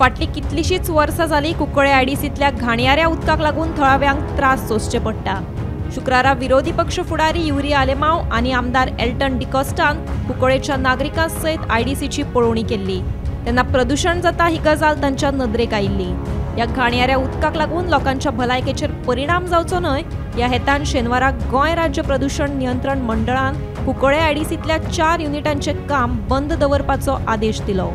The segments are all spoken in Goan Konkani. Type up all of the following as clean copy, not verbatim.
फाटलीं कितलींशींच वर्सां जालीं कुंकळ्ळे आयडीसींतल्या घाणयाऱ्या उदकाक लागून थळाव्यांक त्रास सोंसचे पडटा। शुक्रारा विरोधी पक्ष फुडारी युरी आलेमांव आनी आमदार एल्टन डिकॉस्टान कुंकळ्ळेच्या नागरिकां सयत आयडीसीची पळोवणी केल्ली। तेन्ना प्रदूशण जाता ही गजाल तांच्या नदरेक आयिल्ली। ह्या घाणयाऱ्या उदकाक लागून लोकांच्या भलायकेचेर परिणाम जावचो न्हय ह्या हेतान शेनवारा गोंय राज्य प्रदूशण नियंत्रण मंडळान कुंकळ्ळे आयडीसींतल्या 4 युनिटांचें काम बंद दवरपाचो आदेश दिलो।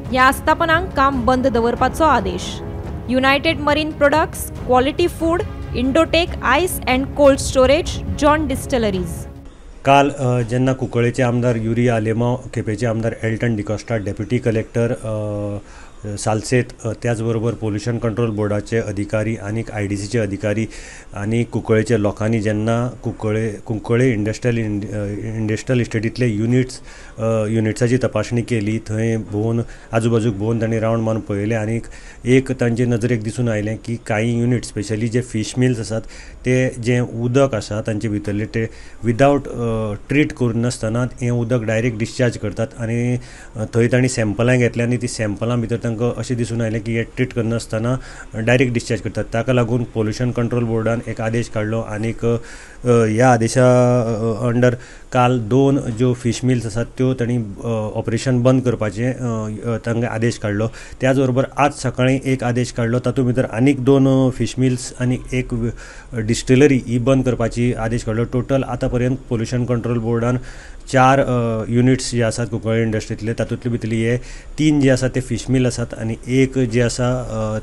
ह्या आस्थापनांक काम बंद दवरपाचो आदेश United Marine Products, Quality Food, Indotech Ice and Cold Storage, John Distilleries. काल जेन्ना कुंकळ्ळेचे आमदार युरी आलेमांव, केपेंचे आमदार एल्टन डिकॉस्टा, डेप्युटी कलेक्टर सालसेत, त्याचबरोबर पोल्युशन कंट्रोल बोर्डाचे अधिकारी आनी आयडीसीचे अधिकारी आनी कुंकळ्ळेच्या लोकांनी जेन्ना कुंकळ्ळे इंडस्ट्रियल इस्टेटींतले युनिट्साची तपासणी केली, थंय भोंवन आजूबाजूक भोंवन तांणी रावंड मारून पळयलें आनी एक तांचे नजरेक दिसून आयलें की कांय युनिट स्पेशली जे फीश मिल्स आसात ते जें उदक आसा तांचे भितरलें ते विदावट ट्रीट करिनासतना हें उदक डायरेक्ट डिस्चार्ज करतात आनी थंय तांणी सॅम्पलां घेतल्या आनी ती सॅम्पलां भितर तांकां अशें दिसून आयलें की हे ट्रीट करनासतना डायरेक्ट डिस्चार्ज करतात। ताका लागून पोल्युशन कंट्रोल बोर्डान एक आदेश काडलो आनीक ह्या आदेशा अंडर काल 2 ज्यो फीश मिल्स आसात त्यो तांणी ऑपरेशन बंद करपाचें तांकां आदेश काडलो। त्याच बरोबर आज सकाळीं एक आदेश काडलो, तातूंत भितर आनीक 2 फीश मिल्स आनी 1 डिस्टिलरी ही बंद करपाची आदेश काडलो। टोटल आतां पर्यंत पोल्युशन कंट्रोल बोर्डान 4 युनिट्स जे आसात कुंकळ्ळे इंडस्ट्रींतले तातूंतले भितरले हे 3 जे आसात ते फीश मिल आसात आनी 1 जे आसा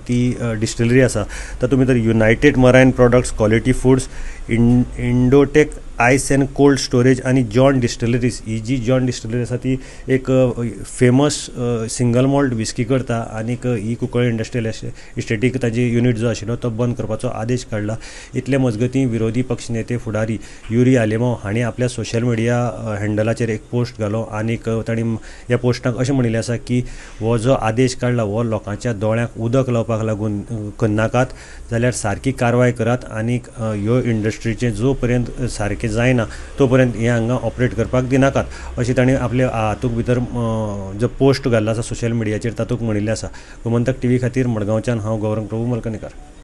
ती डिस्टिलरी आसा। तातूंत भितर United Marine Products, Quality Foods, Indotech Ice and Cold Storage आनी जॉन डिस्टिलरीज। ही जी जॉन डिस्टिलरी आसा ती एक फेमस सिंगल मॉल्ट विस्की करता आनीक ही कुंकळ्ळे इंडस्ट्रियल इस्टेटीक ताजी युनिट जो आशिल्लो तो बंद करपाचो आदेश काडला। इतले मजगतीं विरोधी पक्ष नेते फुडारी युरी आलेमांव हांणी आपल्या सोशल मिडिया हँडलाचेर एक पोस्ट घालो आनीक तांणी ह्या पोस्टाक अशें म्हणिल्लें आसा की हो जो आदेश काडला हो लोकांच्या दोळ्यांक उदक लावपाक लागून करनाकात, जाल्यार सारकी कारवाय करात आनीक ह्यो इंडस्ट्रीचें जो पर्यंत सारकें जायना तो पर्यंत हे हांगा ऑपरेट करपाक दिनाकात अशें तांणी आपल्या हातूंत भितर जो पोस्ट घाल्लो आसा सोशल मिडियाचेर तातूंत म्हणिल्लें आसा। गोमंतक टीव्ही खातीर मडगांवच्यान हांव गौरंग प्रभू मलकनीकार।